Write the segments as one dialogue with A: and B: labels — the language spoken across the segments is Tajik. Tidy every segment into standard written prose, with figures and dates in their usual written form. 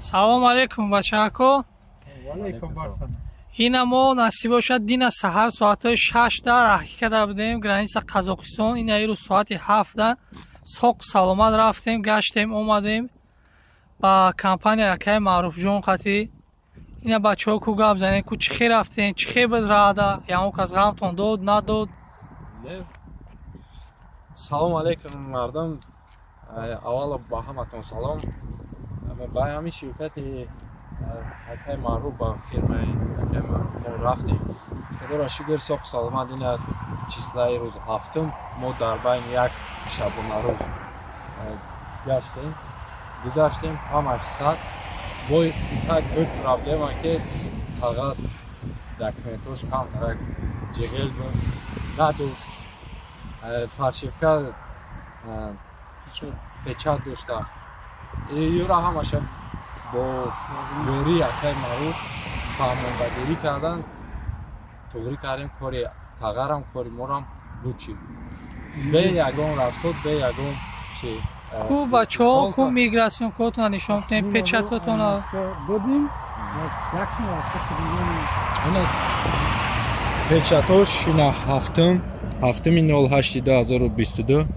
A: Салом алейкум бачаҳако.
B: Алейкум ассалом.
A: Ина мо насиб бошад дина саҳар соатҳои 6 раҳӣ карда будем граница Қазоқистон. Ина ирӯз соати 7 соқ саломат рафтем, гаштем, омадем ба компания акаи Маъруфҷон қатӣ. Ина бачаҳо ку гап занем, ку чӣ хел рафтем, чӣ хел буд раъда, ягон кас ғамтон дод, надод?
B: Салом алейкум мардум. Аввало ба ҳаматон салом. Ба ҳамин ширкати акаи Маъруф, ба фирмаи акаи Маъруф мо рафтем. Худоро шукр, соқ саломат. Ина числаи рӯз ҳафтум мо дар байни як шабонарӯз гаштем, гузаштем, ҳамаш сад. Бо так буд проблема ки фақат документош камтарак ҷиғел буд, надошт, фальшивка печат дошта. Юра ҳамаша бо ёрии акаи Маъруф фаҳмондагирӣ кардан, туғрӣ кардем, кори тағарам, кори морам буд чи. Бе ягон расход, бе ягон чи.
A: Ку бачаҳо, ку миграционкотона нишон дем, печатотона.
C: Додим, яксин расход
B: кардем. Печатош ина ҳафтуми 08 2022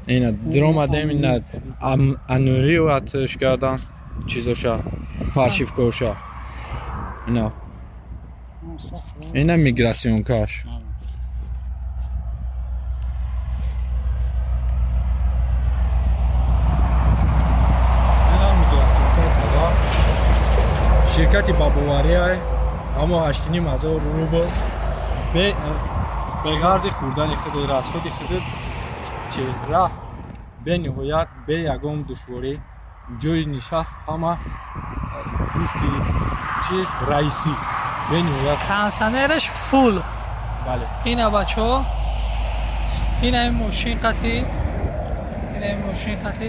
B: ина диромадем, ина аннуриатш кардан чизоша, фальшивкоша. Ина миграционкаш. Ина миграционка ширкати бабовария, аммо 8,5 ҳазор рубл беғарзи хӯрдани худ, расходи худ, чи раҳ бениҳоят бе ягон душворӣ, ҷои нишаст ҳама гуфти чи раисӣ бениҳоят.
A: Кондиционераш фул.
B: Бале.
A: Ина бачаҳо, ина ин мошин қатӣ, ина ин мошин қатӣ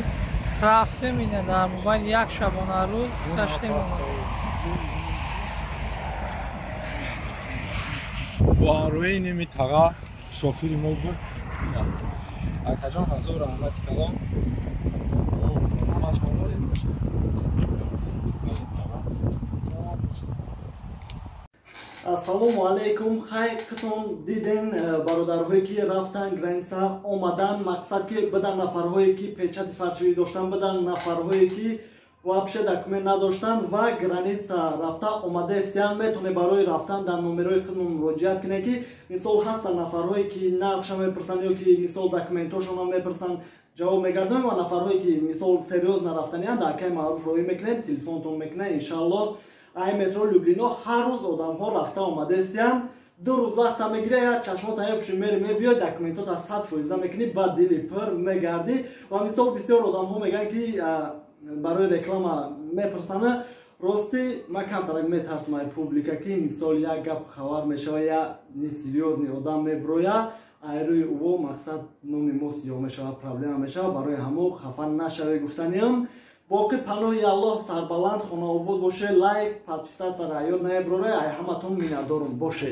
A: рафтем, ина дар мобайни як шабонарӯз гаштем, омадем.
B: Бо ҳамроҳии ними таға шофири мо буд. Акаҷон, ҳазор раҳмати калом.
D: Ассалому алайкум. Хай, қитон диден, бародарҳое ки рафтан граница омадан, мақсад ки бидан нафарҳое ки печати фальшивӣ доштан, бидан нафарҳое ки вообще документ надоштан ва граница рафта омадаистиян. Метавонед барои рафтан дар номерои худмон муроҷиат кунед, ки мисол ҳастанд нафарҳое ки нархша мепурсанд ё ки мисол документҳошонро мепурсанд, ҷавоб мегардонем, ва нафарҳое ки мисол серьёзно рафтаниянд, дар акаи Маъруф роҳӣ мекунем, телефонтон мекунед. Иншааллоҳ, ай метро Люблино ҳар рӯз одамҳо рафта омадаистиянд. 2 рӯз вақта мегиря, як чашмота мепӯши, мери, мебиёй, документота 100% мекунӣ, баъд дили пир мегардӣ. Ва мисол бисёр одамҳо мегӯянд ки барои реклама мепурсанд. Ростӣ ман камтарак метарсам ай публика, ки мисол як гап хабар мешава, я несерьёзный одам меброя, ай рӯи ӯво мақсад номи мо сиёҳ мешава, проблема мешава. Барои ҳамо хафа нашаве гуфтаниам. Боқӣ паноҳи Аллоҳ, сарбаланд, хонаобод боше. Лайк, подписаться раёд наеброра. Ай ҳаматон миннатдорум боше.